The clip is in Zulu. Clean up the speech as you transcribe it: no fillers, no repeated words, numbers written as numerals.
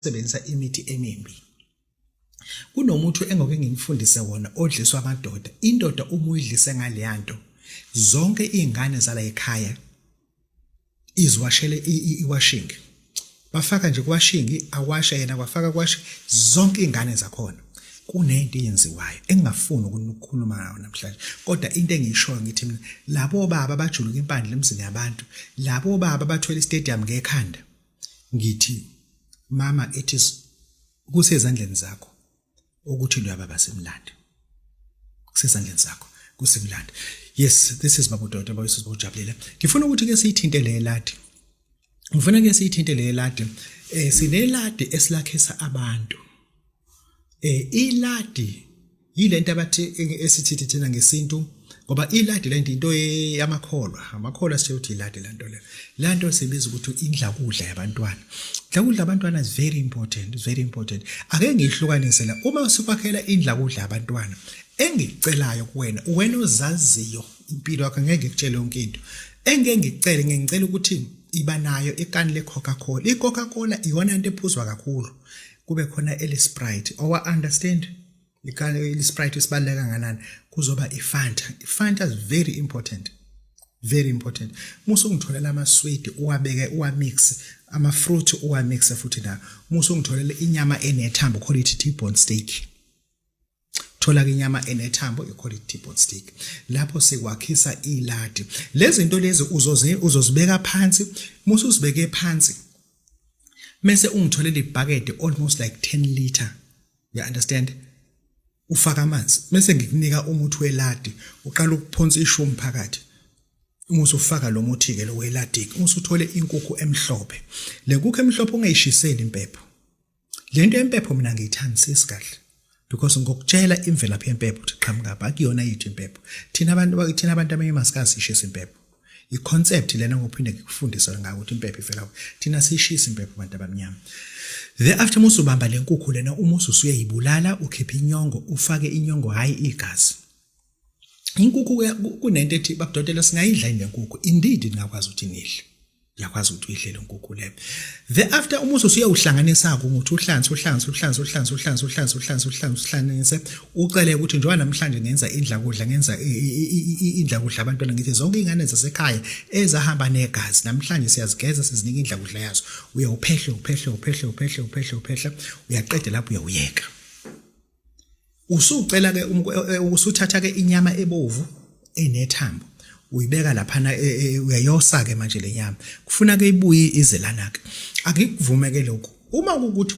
Sebenzisa imithi emimbi. Kunomuthi engoke ngimfundise wona odliswa amadoda. Indoda uma uyidlise ngaleyanto, zonke izingane zala ekhaya iziwashele iwashing. Bafaka nje kuwashing, awashe yena kwafaka kuwashing zonke izingane zakhona. Kunento eyenziwayo engingafuni ukukhuluma ngayo namhlanje, kodwa into engiyishoyo ngithi mina labo baba bajuluka impandla emzini yabantu, labo baba bathwele istadium ngekhanda. Ngithi mama, it is kusezandleni zakho ukuthi lo baba simlande, kusezandleni zakho kusimlande. Yes, this is Babu Dodo boyise ujabulile. Ngifuna ukuthi ke siyithinte le ladi, ngifuna ke siyithinte le ladi. Sineladi esilakhisa abantu. Iladi yilento abathi esithi thina ngesintu, ngoba iladi lento into yamakholwa, amakholwa sithe ukuthi iladi lanto le lanto sibiza ukuthi indlakudla yabantwana. Indlakudla yabantwana is very important, is very important. Ake ngihlukanise la. Uma usikwakhela indlakudla yabantwana, engikucelayo kuwena, wena ozaziyo impilo yakho, ngeke ngikutshele yonke into. Engeke ngikucele, ngicela ukuthi iba nayo ikani le-Coca-Cola. I-Coca-Cola iyona into ephuzwa kakhulu, kube khona ele-Sprite, owa understand ikani ele-Sprite isibaluleka kangakanani. Kuzoba iFanta. IFanta is very important, very important. Musu ungitholela amaswidi, uwabeke, uwamix, ama-fruit uwamixe futhi la. Musu ungitholela inyama enethambo, call it T-bone steak. Thola ke inyama enethambo, i-call it T-bone steak. Lapho sikwakhisa iladi. Lezi zinto lezi uzozibeka phansi. Musu uzibeke phansi, mase ungitholela ibhakede almost like 10 liter, you understand, ufaka amanzi, mase ngikunika umuthi weladi, uqala ukuphonsa ishumi phakathi. Uma usufaka lo muthi ke lo weladi, uma usuthole inkukhu emhlophe, le nkukhu emhlophe ungayishiseli impepho. Lento yempepho mina ngiyithandisisi kahle, because ngokutshela imvelaphi yempepho ukuthi qhamuka akuyona yethu impepho. Thina abantu abanye sikazi sishisa impepho. I-concept lena ngophinde ngikufundise ngayo ukuthi impepho ivela. Thina siyishisa impepho, abantu abamnyama. Thereafter, uma usubamba le nkukhu lena, uma usuyayibulala, ukhipha inyongo, ufake inyongo, hayi igazi. Inkukhu kunento ethi, "Babudokotela, singayidla yini lenkukhu?" Indeed, ningakwazi ukuthi nidle, uyakwazi ukuthi uyidle le nkukhu leyo. Thereafter, uma usuyawuhlanganisa ukuthi uhlanze, uhlanze, uhlanze, uhlanze, uhlanze, uhlanze, uhlanze, uhlanze, uhlanganise, ucele ukuthi njengoba namhlanje ngenza indlakudla, ngenza indlakudla abantwana, ngithi zonke izingane zasekhaya ezahamba negazi namhlanje siyazigeza, sizinika indlakudla yazo. Uyawuphehle, uphehle, uphehle, uphehle, uphehle, uphehle, uyaqeda lapho, uyawuyeka. Usucela ke, usuthatha ke inyama ebovu enethambo, uyibeka laphana, uyayosa ke manje le nyama. Kufuna ke ibuye ize lana ke. Akikuvume ke lokhu uma kukuthi